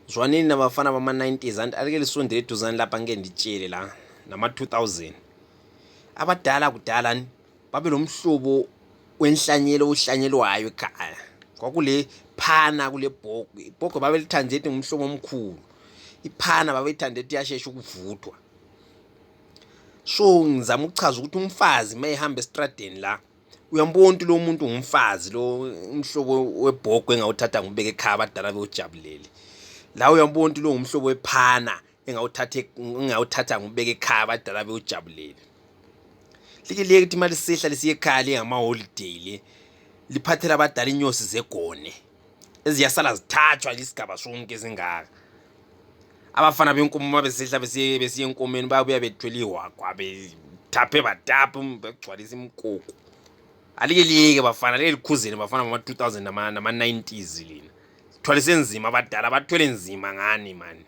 zwanini nabafana bama-90s alike lisondele eduzane lapha ngeke nditshele la nama-2000 abadala kudala babe lo mhlobo wenhlanyelo ohlanyelwayo ekhaya kwakule phana kule bhokwe ibhokwe babelithandete ngumhlobo omkhulu iphana babelithandete yashesha ukuvuthwa so ngizama ukuchaza ukuthi umfazi mayehamba estradeni la uyambona lo muntu ngumfazi lo umhlobo webhokwe engawuthatha ngubeke ekhaya abadala bejabulele la uyambona lo ngumhlobo wephana engawuthatha ngubeke ekhaya abadala bejabulele like ukuthi imali sehla lesiye ekhaya lengama holiday le liphathela abadala inyosi zegone eziyasala zithathwa isigaba sonke ezingaka abafana benkomo mabesehla besiye enkomeni babuya bethwele ihwaqwa bethaphe bataphe begcwalisa imkoko alike bafana lelikhuzeni bafana bama-2000 nama-90s lina sithwalise nzima abadala bathwele nzima ngani mani